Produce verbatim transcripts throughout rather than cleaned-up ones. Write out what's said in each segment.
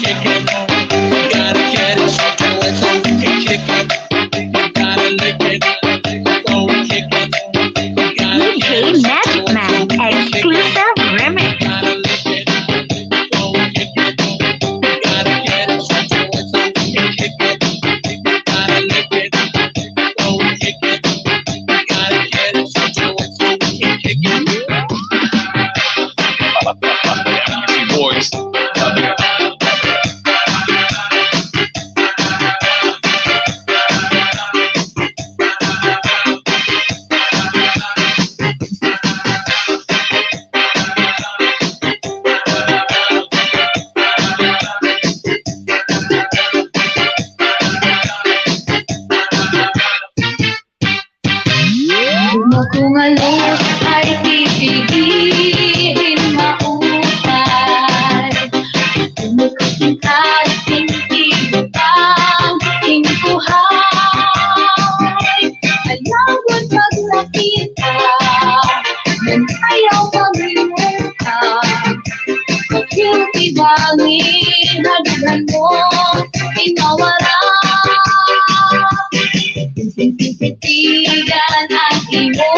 D J Magic Man exclusive remix. Dumatungalos ay titigihin maupay. Dumukot in kalit, in ibutang, in kuhay. Ayaw gud maglakita, ngan ayaw maglimutan. Pagkiltibangi, hadlokon mo, in mawara. Titigan an imo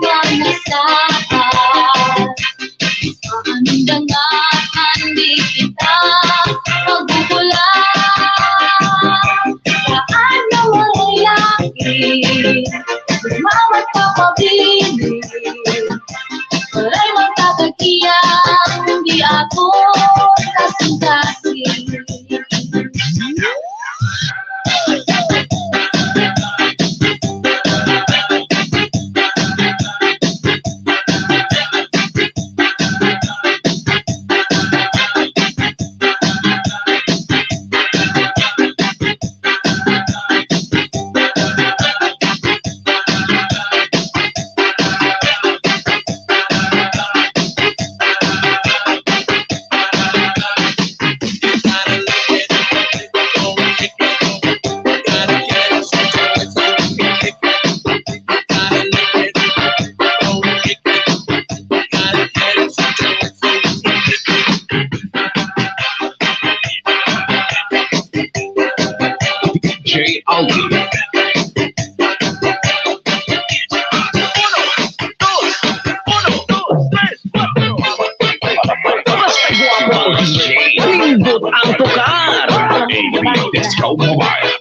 mga saad. Paandangan di kita magbubula. Saan na walay laki, mama't papabilin. Walay magkakagiyang di ako kasing-kasing. D J Alvin. Nindot ang tukar. A B Disco Mobile.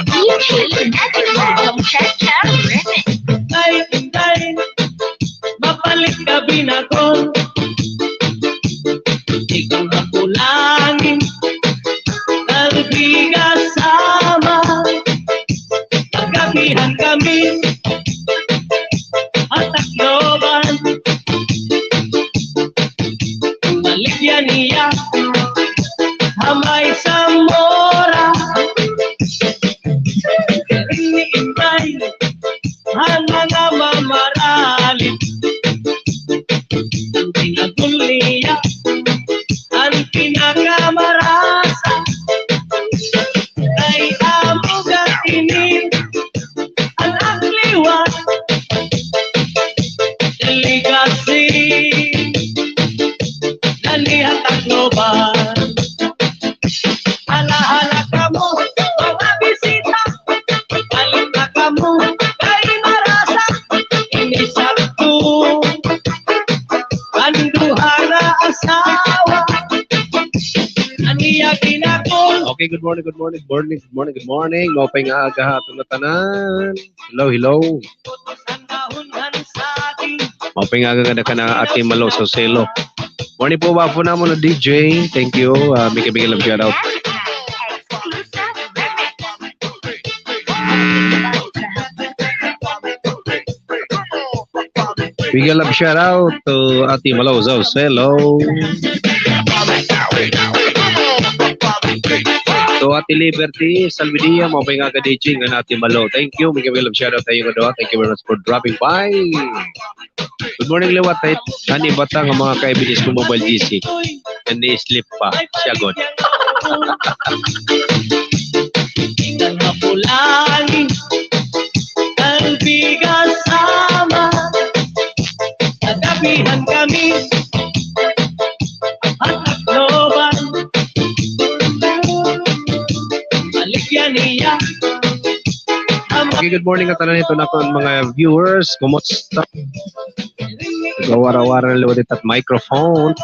D J Magic Man, Cha Cha Remix. Ay, Inday, mabalik ka binakon. Ikaw na kulangin, kalbiga sama. Nagkakihan kami, ha Tacloban. Baligya niya, ha may Zamora. Ini, Inday, an mga mamaralit. An tinagol niya, an pinakamarasa, kay amo gad ini, an akliwat, delicacy, naniha Tacloban. Hala-hala kamo, mga bisita, balik na kamo kay marasa. Ini sakto an duha nga asawa. An iya ginakol. Okay, good morning, good morning, good morning, good morning, good morning. Maupay nga aga ha aton ngatanan. Hello, hello. Maupay nga aga ngada kan Ate Malo Soselo. Morning po, wapo namon nga D J. Thank you. Ah, big, big love shout out. Big love shout out to Ate Malo Soselo. To Ate Liberty Salvidia, maupay nga aga, D J, ngan Ate Malo. Thank you. Mega mega love shoutout ha iyo nga duha. Thank you very much for dropping by. Good morning liwat. Ay, an iba ta nga mga kaibigan ko, Mobile G C. Nani-sleep pa. Siya gud. Okay, good morning ha tanan hito nakon mga viewers. Kumusta? Gawara-wara na liwat it at microphone.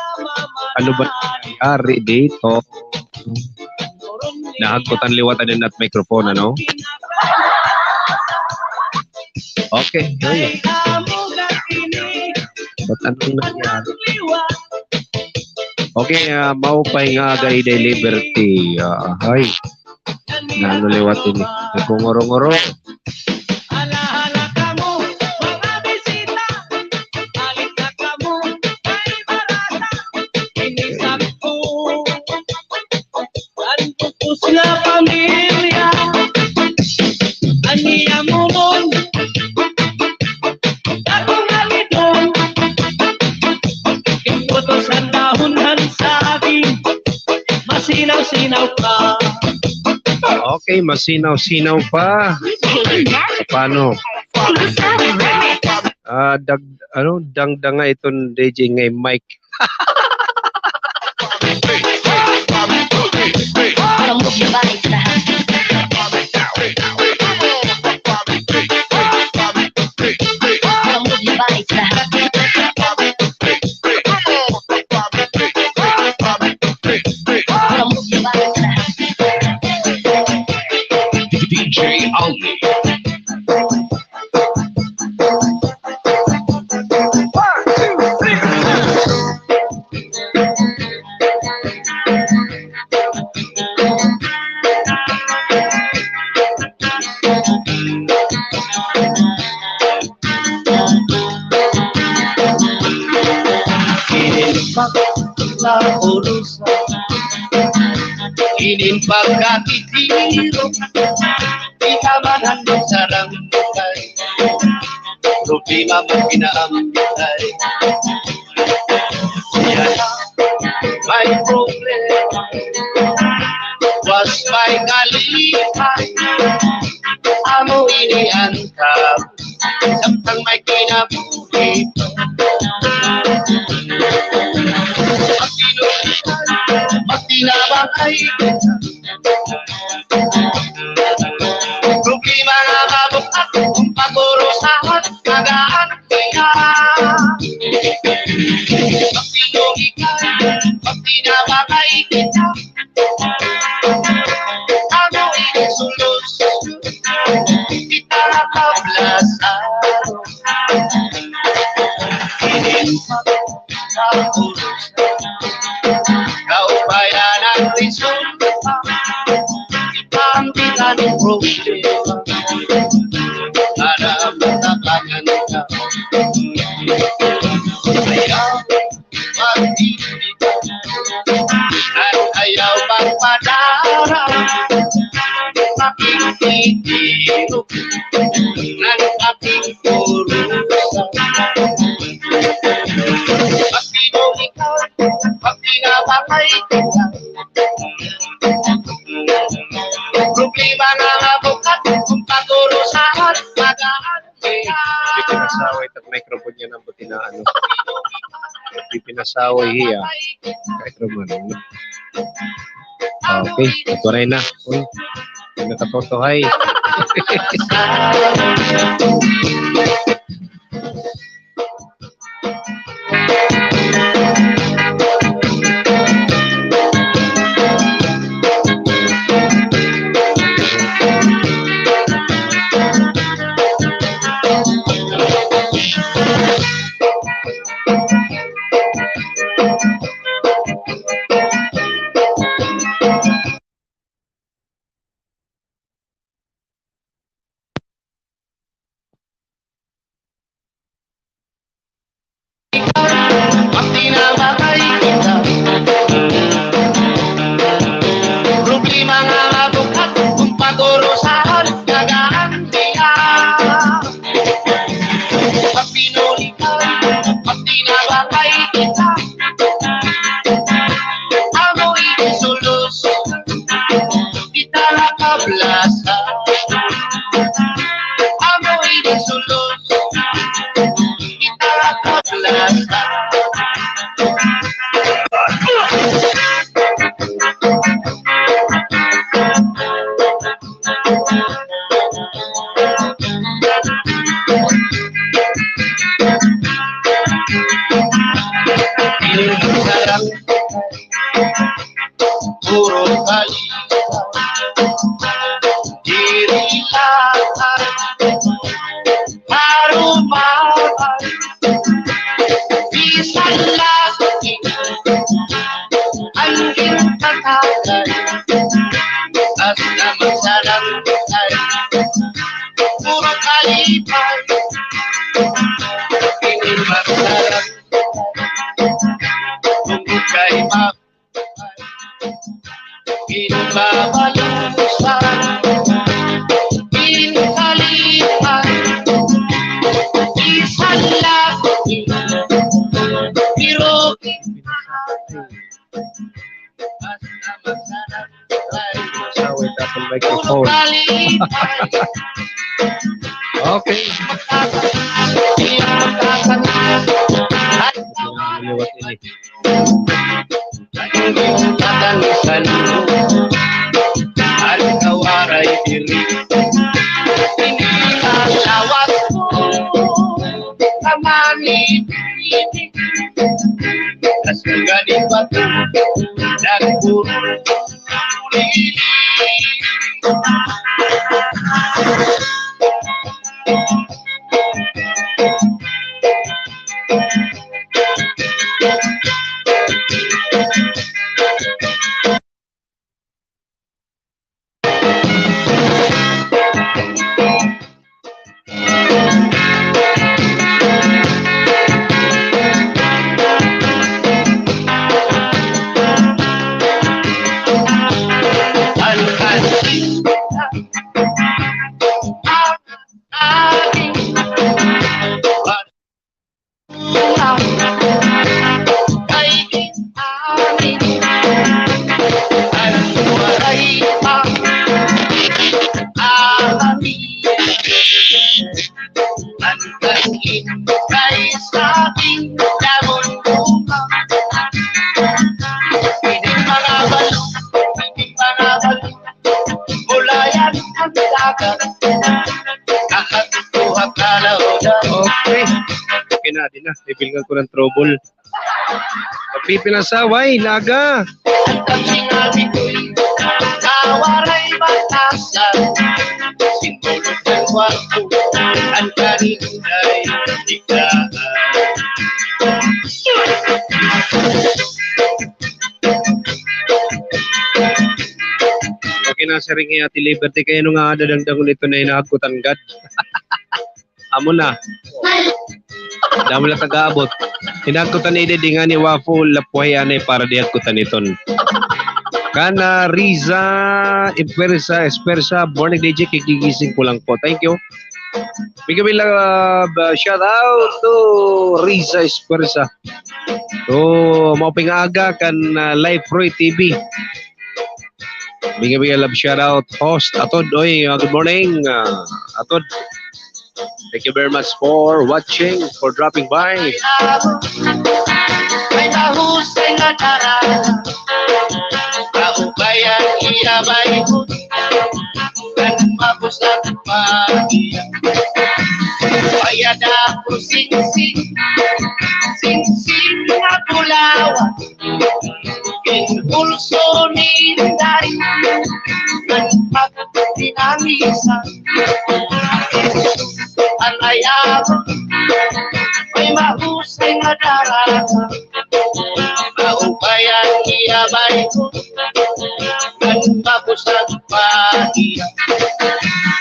Ano ba nangyari dito? Nahagkot an liwat an it microphone, ano? Okay, ay. Ba't anong nangyari? Okay, ah, maupay nga aga, Iday Liberty. Ah, ay. Nano liwat ini. Nagkunguro-nguro. Okay, masinaw-sinaw pa. Paano? Ah, dag-, ano, dangdanga iton D J ngay mic. D J Alvin. Inin pagkakitiro, di ka man handog sa rangkay. Problema mo pinaambitay. Yan, may problema. Was may kalipay. Amo ini an tab-, samtang may kinabuhi. Magtinabangay kita. Problema nga mabukak, kon pag-urusahan, magaan kita. Magtinabangay kita. Ano ini solusyon? Kita nakablasaro. Inin pagkakaurusan. Kaubayan an resulta. Ipaambit an problema. Para matabangan ka. Ayaw Pag-ibig, ngan ayaw pagpadara, pakikitiro, ngan pakikurusa. Pag-ibig ikaw, pag-inabakay kita. Problema nga mabukat, kon pag-urusahan, magaan. Di pinasaway it microphone niya na buti na ano. Di pinasaway hiya. Kahit naman. Okay, ito rin na. Uy, nakatotohay. Microphone. Okay. Liwat ini. Okay. Okay na, di na. Bibilngan ko ng trouble. Pipinasaway, naga. Okay na, siring hi Ate Liberty, kay ano nga dadangdangon ito na hinahagkutan gad. Amo na. Damo na taga-abot. Hinagkutan ni Didi nga ni waffle, lapway anay para di hagkutan iton. Kana Riza Espersa, Espersa, morning D J, kagigising ko lang po. Thank you. Big, big love, uh, shout out to Riza Espersa. To, maupay nga aga kan, uh, Life Roy T V. Big, big love, shout out, host Atod. Oy, uh, good morning, uh, Atod. Thank you very much for watching, for dropping by. May mahusay nga dara, kaubayan iya may buti, kan mabusag pa iya. Bayad ako singsing, singsing nga bulawan. Ginhulso ni Inday an pagdinamisan. An ayabon may mahusay nga dara, kaubayan iya baygon, ngan mabusag pa iya.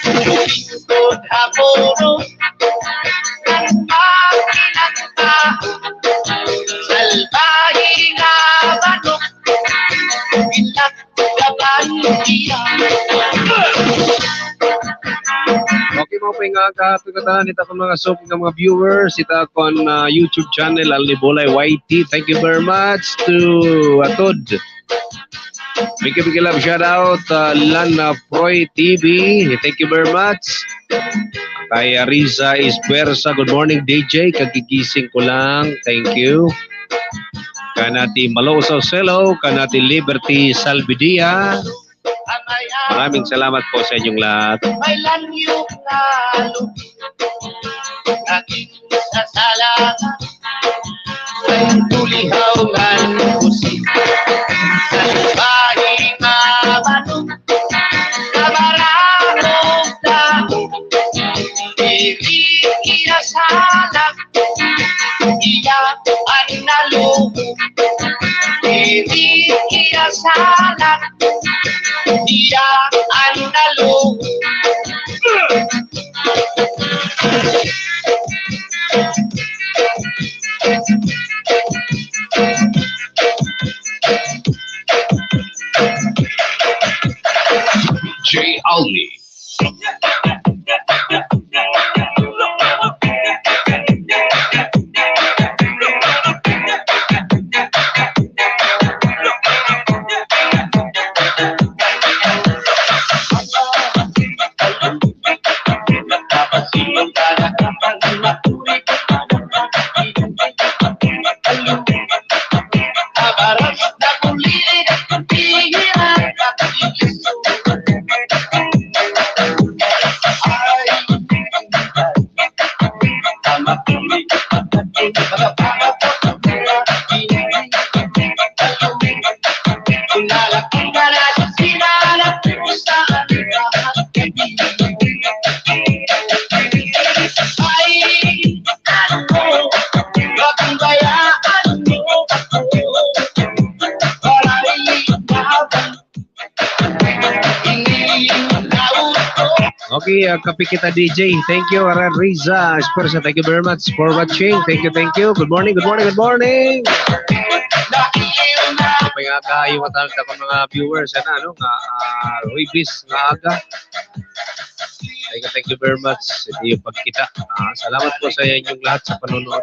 Sumingkod ha puno kan makinagtao, salbahe nga manok, pinagdapan iya. Okay, maupay nga aga, ito katahan, ito akon mga suki nga mga viewers, ito akon, ah, YouTube channel, Alni Bulay Y T. Thank you very much to Atod. Big, big love, shout out, uh, Lana Proy T V. Thank you very much. Kay Ariza Isbersa, good morning, D J. Kagigising ko lang. Thank you. Kan Ate Maloso Selo, kan Ate Liberty Salvidia. Maraming salamat po sa inyong lahat. May langyo nga lubi, naging sa salamat. An tulihaw ngan pusit, salbahe nga manok, kabarako daw, diri iya salak, iya an naluho, diri iya salak, iya an naluho. J Alni. Okay, ah, kape kita, D J. Thank you, Ara Riza Espersa. Thank you very much for watching. Thank you, thank you. Good morning, good morning, good morning. Pangakaayo nga tanan ta mga viewers, ano, ano, nga, ah, Huwebes nga aga. Thank you, thank you very much sa iyo pagkita. Ah, salamat po sa inyong lahat sa panonood.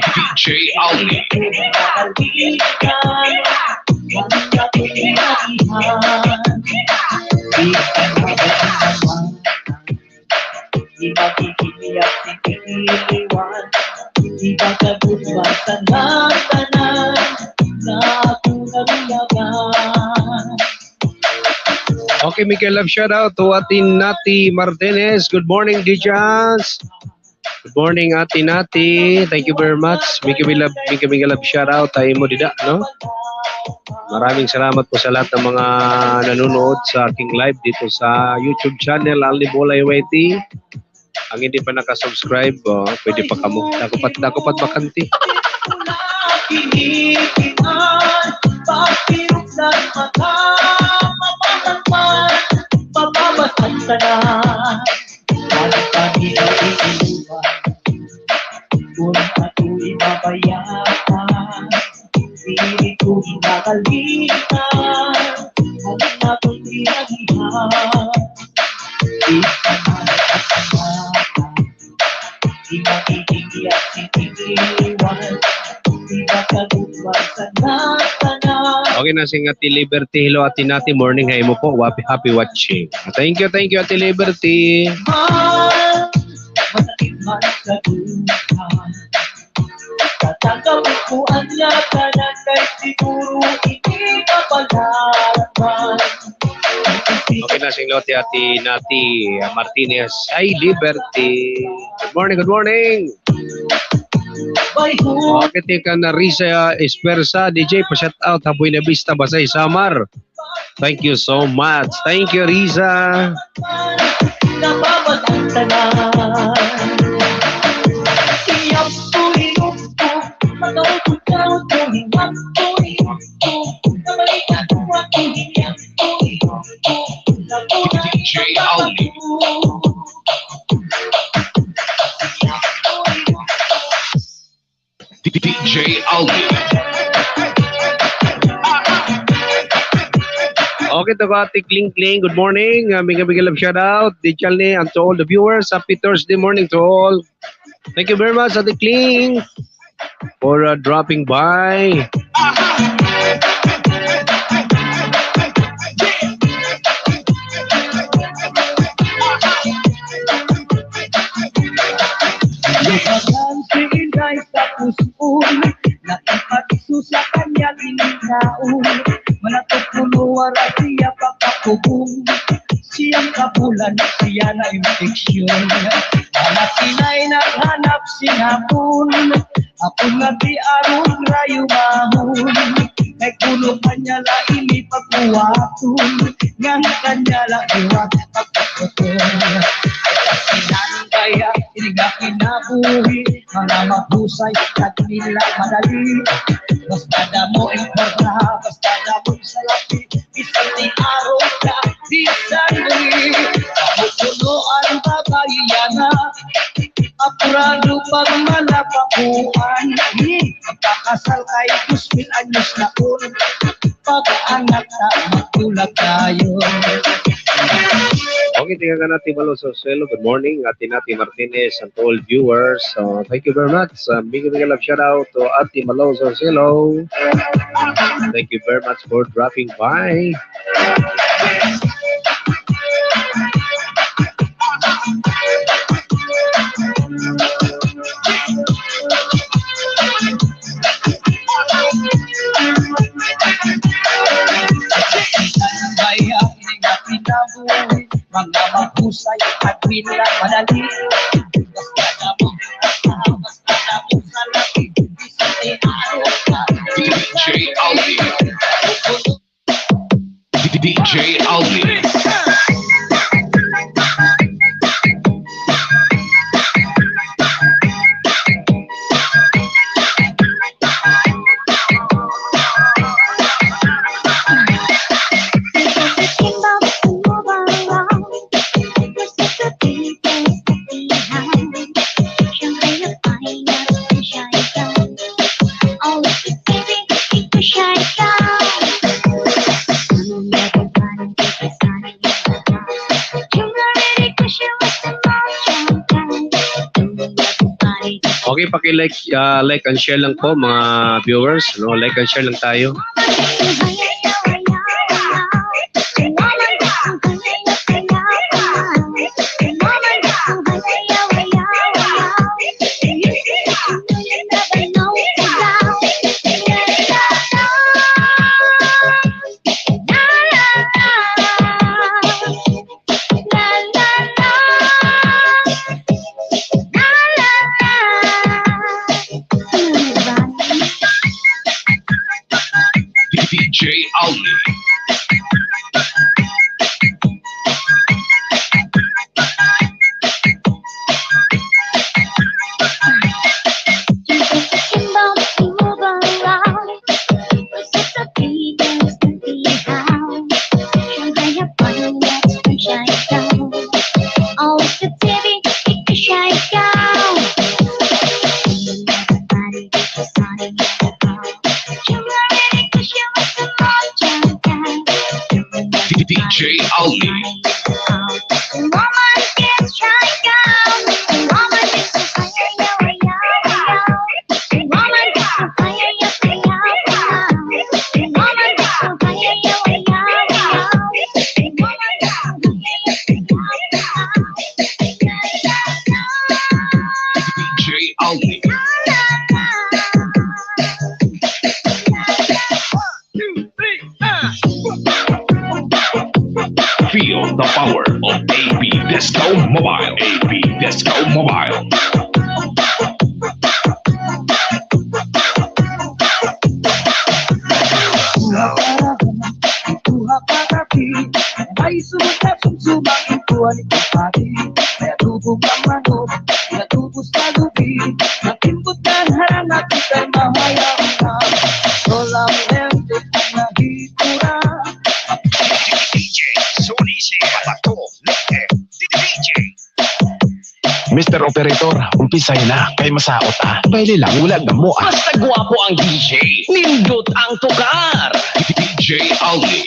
D J Alvin. Okay, mega love shout out to Ate Nati Martinez. Good morning, Dijaz. Good morning, Ate Nati. Thank you very much. Mega, mega love, mega, mega love shout out ha imo dida, no? Maraming salamat po sa lahat ng mga nanonood sa aking live dito sa YouTube channel, Alni Bolay Y T. Ang hindi pa naka-subscribe, oh, pwede pa kamo. Dako pa, dako pa bakante. Okay, nasing Ate Liberty. Hello, Ate Nati. Morning ha imo po. Happy, happy watching. Thank you, thank you, Ate Liberty. Okay, nasing lote Ate Nati Martinez. Ay, Liberty. Good morning, good morning. Okay, tikang kan Risa Espersa, D J, pa-shout out ha Buena Vista, Basay, Samar. Thank you so much. Thank you, Risa. D J Alvin. D J Alvin. Okay, to Ate Kling Kling, good morning. Uh, mega, mega love shout out. D J Alvin and to all the viewers. Happy Thursday morning to all. Thank you very much, Ate Kling, for, uh, dropping by. Bubong, siyam ka bulan, siya na-impeksyon. Mga tinay naghanap sinapon, ako nga di aron rayo mahon. Kay kuno kanya la ini pagbuhaton, ngan kanya la liwat pagputol. Ay, kasinanggaya, ini nga kinabuhi, mga mahusay, nagmila madali. Basta damo importa, basta damo salapi, bisan di araw ka, bisan di. Kamusuno an babaye yana, aprado pag malapakuan. Hmm, pagkakasal kay dos mil anyos na kun. Pag-anak ta, magtulag tayo. Okay, tingnan natin, Malo Sarcelo. Good morning, Ate Nati Martinez, and to all viewers. Uh, thank you very much. Uh, big, big love shout out to Ate Malo Sarcelo. Thank you very much for dropping by. Mga mahusay, agwin la madali. Basta damo, basta damo salapi, bisan di araw ka. D J Alvin. D J Alvin. Okay, paki-like, ah, like and share lang po, mga viewers, no? Like and share lang tayo. D J Alvin. D J Alvin. D J Alvin. Feel the power of A P Disco Mobile. A P Disco Mobile. D J Sonny Seba, D J. Mister Operator, umpisay na, kay masaot, ah. Bayle lang, wala gamo, ah. Basta gwapo ang D J, nindot ang tukar. D J Alvin.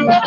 Okay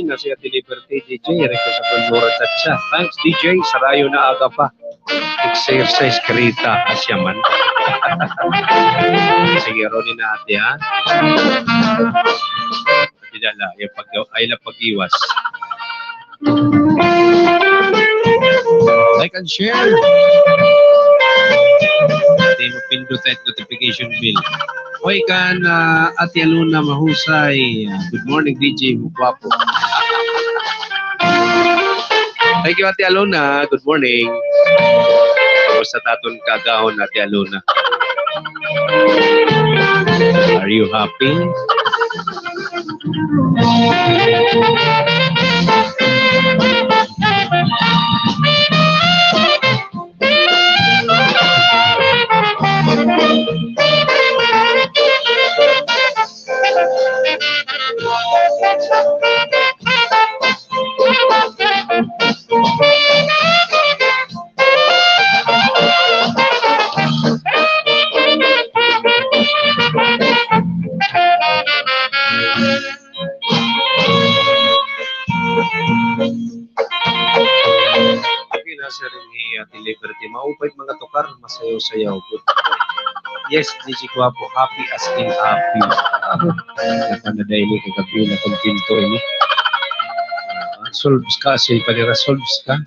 na si Ate Liberty, D J. Request sa Pandora Chacha. Thanks, D J. Sarayo na aga pa. Exercise karita. Asya man. Sige, Ronnie na ate, ha? Dida la, ay pag-, ay la pag-iwas. Like and share. Ate mo pindot it notification bell. Oy, kan, ah, Ate Alona Mahusay. Ah, good morning, D J Mugwapo. Thank you, Ate Alona. Good morning. Kumusta ta aton kaagahon, Ate Alona? Are you happy? Okay na, sir, ni Ate Liberty. Maupay mga tukar, masayaw-sayaw. Good. Yes, D J Guapo, happy as in happy. Napanaday ni kagabi na kontento ini. Ah, solves ka, asya pa nira, solves ka.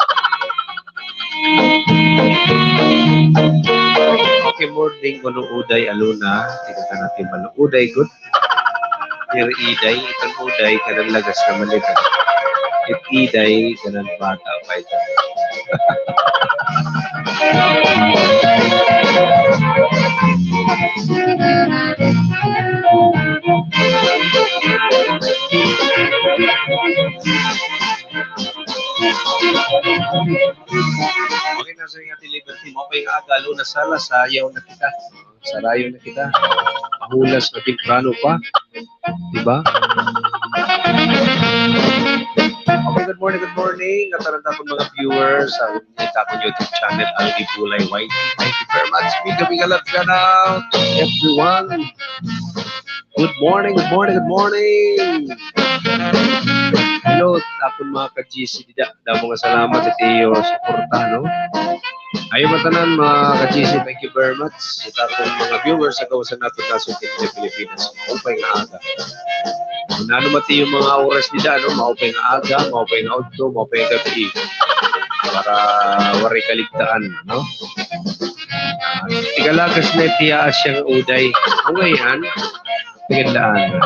Okay, morning, kuno Uday, Alona. Tika ka natin, Uday, good. Diri iday, iton uday, kanan lagas na malitan. It iday, kanan bata pa ito. Okay na sa inyo, Ate Liberty. Maupay nga aga, Alona Salas, sayaw na kita. Sarayo na kita. Mahulas na, temprano pa. Di ba? Okay, good morning, good morning. Ngatanan ta akon mga viewers sa akon YouTube channel, Aldi Bulay White. Thank you very much. Big, big love, shout out, everyone. Good morning, good morning, good morning. Hello, akon mga ka-G C dida. Damo nga salamat it iyo suporta, no? Ayaw matanan, mga ka-G C, thank you very much. It akon mga viewers sa gawas naton nasod dida sa Pilipinas. Maupay nga aga. Kung ano man it iyo mga oras dida, no? Maupay nga aga, maupay nga udto, maupay nga gab-i. Para waray kaligtaan, no? Tigalagas na it iya asya nga uday. Ang ngayon, tigandaan.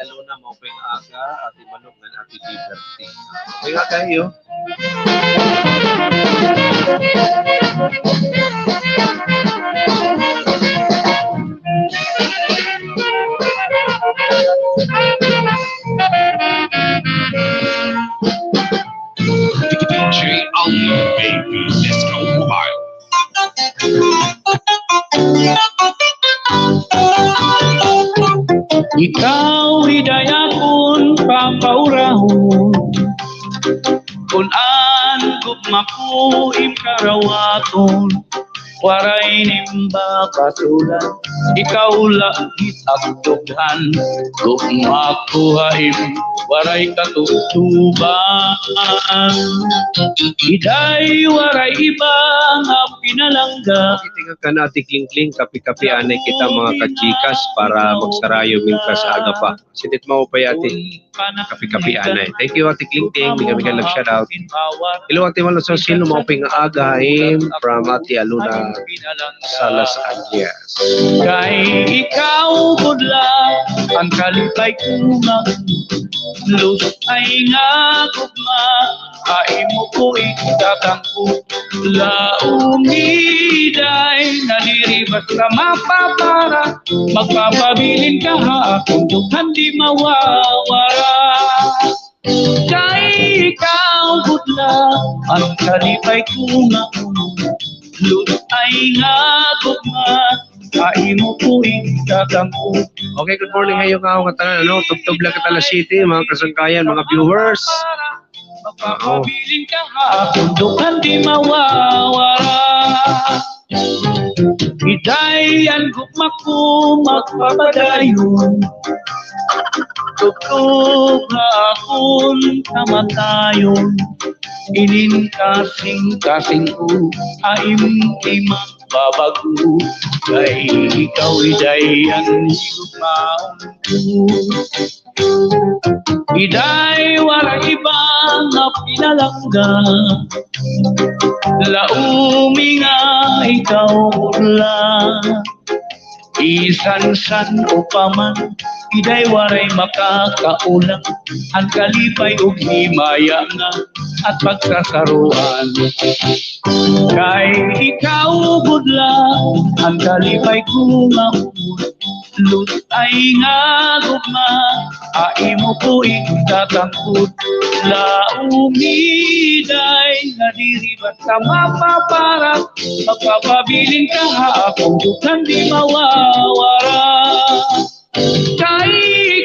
Luna, maupay nga aga, Ate Malu, ngan Ate Liberty. Maupay nga aga ha iyo. D J Alvin, baby, let's go, mobile. Ikaw, Iday, akon papaurahon, kun an gugma ko im karawaton, waray nim babasulan. Ikaw la gihap dughan, gugma ko ha im waray katubtoban. Iday, waray iba nga pinalangga. Iti nga kan Ate Klingkling, kape-kape anay kita, mga ka-Gcash, para magsarayo mintras aga pa. Sidnit, maupay, Ate. Kape-kape anay. Thank you, Ate Klingkling. Mega, mega love shout out. Hello, Ate Malu, sa sino, maupay nga aga ha im from Ate Aluna Salas Aguias. Kay ikaw gud la an kalipay ko nga, lus-ay nga gugma, ha imo ko itatangkot. Laom, Iday, nga diri basta mapapara, magpapabilin ka ha akon dughan di mawawara. Kay ikaw gud la an kalipay ko nga, lus-ay nga gugma, ha imo ko itatangkot. Okay, good morning ha iyo nga, nga tanan, ano, tubtob la kita alas siyete, mga kasangkayan, mga viewers. Oo. Magpapabilin ka ha akon dughan di mawawara. Iday, an gugma ko magpapadayon, tubtob ha akon kamatayon. Inin kasingkasing ko ha im di mababago, kay ikaw, Iday, an gugmaon ko. Iday, waray iba nga pinalangga, laomi nga ikaw la. Bisan san-o pa man, Iday, waray makakaula an kalipay ug himaya nga at pagsasaruan. Kay ikaw gud la an kalipay ko nga umot, lus-ay nga gugma, ha imo ko itatangkot. Laomi, Iday, nga diri basta mapapara, magpapabilin ka ha akon dughan di mawawara. Kay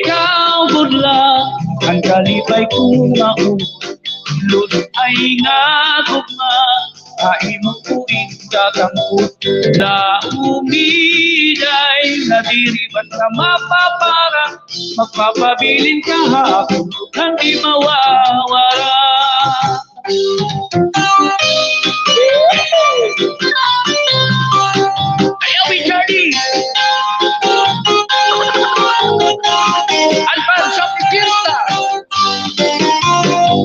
ikaw gud la an kalipay ko nga umot, lus-ay nga gugma, ha imo ko itatangkot. Laomi, Iday, nga diri basta mapapara, magpapabilin ka ha akon dughan di mawawara. Ayaw, Charlie! Advance, happy fiesta!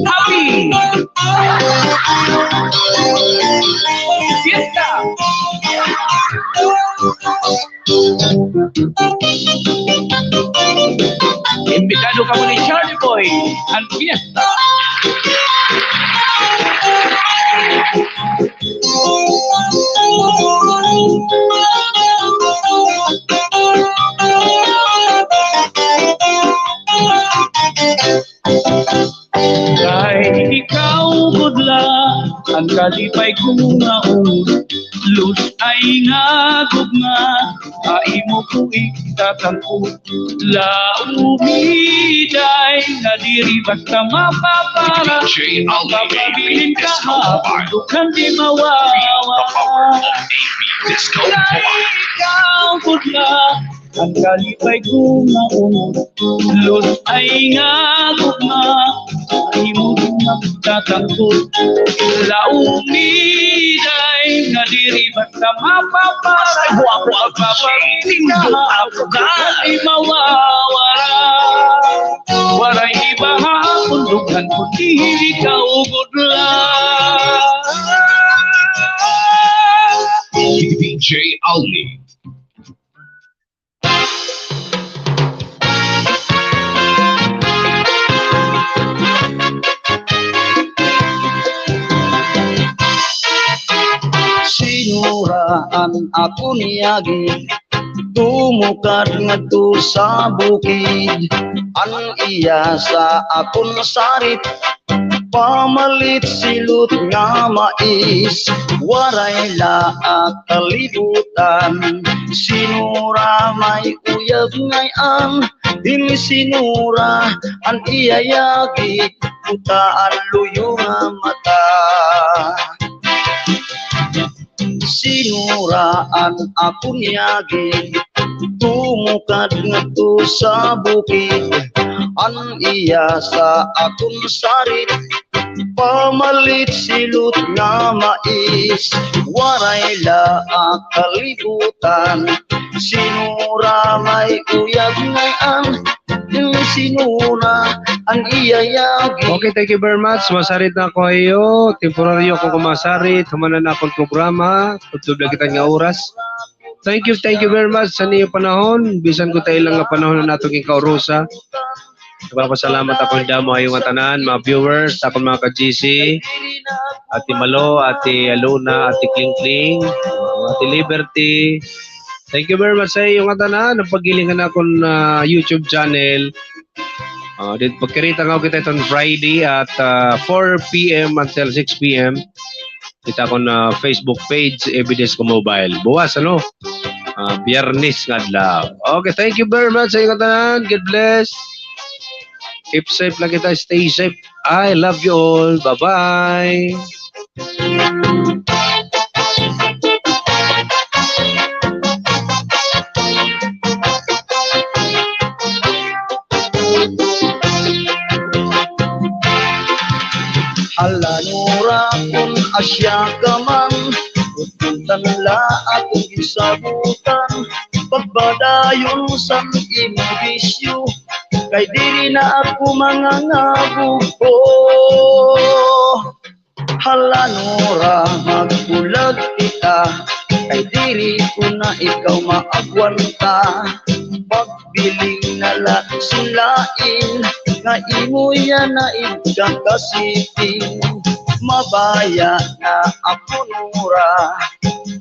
Happy fiesta! Imbitado kamo ni Charlie Boy an fiesta. Kay ikaw gud la an kalipay ko nga umot, lus-ay nga gugma, ha imo ko itatangkot. Laomi, Iday, nga diri basta mapapara, magpapabilin ka ha akon dughan di mawawara. Kay ikaw gud la an kalipay ko nga umot, lus-ay nga gugma, ha imo ko itatangkot. Laomi, Iday, nga diri basta mapapara, magpapabilin ka ha akon dughan di mawawara. Waray iba ha akon dughan kundi ikaw gud la. D J Alni. an akon yagid, tumukad ngadto sa bukid. An iya sa akon sarit, pamalit silot nga mais. Waray la ak kalibutan, sinura may uyab ngay-an. Ini sinura an iya yagid, buta an luyo nga mata. Sinura an akon yagid, tumukad ngadto sa bukid. An iya sa akon sarit, pamalit silot nga mais. Waray la ak kalibutan, sinura may uyab ngay-an. Ini sinura an iya yagid. Okay, thank you very much. Masarit na ako ha iyo. Temporaryo ako nga masarit. Human na an akon programa. Tudlo la kita nga oras. Thank you, thank you very much sa niyo panahon. Bisan ko ta ilang nga panahon an aton ginkaurusa. Nagpapasalamat ako hin damo ha iyo ngatanan, mga viewers, akon mga ka-G C, Ate Malo, Ate Alona, Ate Klingkling, Ate Liberty. Thank you very much sa iyo ngatanan. An paghiling han akon, ah, YouTube channel. Ah, dit pagkirita nga kita iton Friday at, ah, four P M until six P M. Kita ko na Facebook page, Evidence ko Mobile. Buwas, ano? Ah, Biyernes nga adlaw. Okay, thank you very much sa inyo tanan. God bless. Keep safe lang kita. Stay safe. I love you all. Bye-bye. Hala, Nora, kun asya ka man, utdan la akon ginsabutan, pagpadayon san imo bisyo, kay diri na ako mangangabog. Oh, hala, Nora, magbulag kita, kay diri ko na ikaw maagwanta. Pagbiling na la sin lain, nga imo yana igkakasiping. Mabaya na ako, Nora,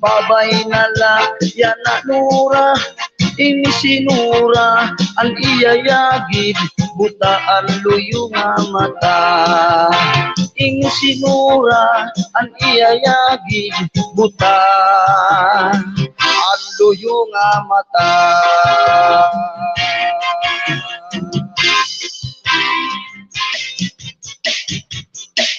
babay na la yana, Nora. Ini si Nora, an iya yagid, buta an luyo nga mata. Ini si Nora, an iya yagid, buta an luyo nga mata.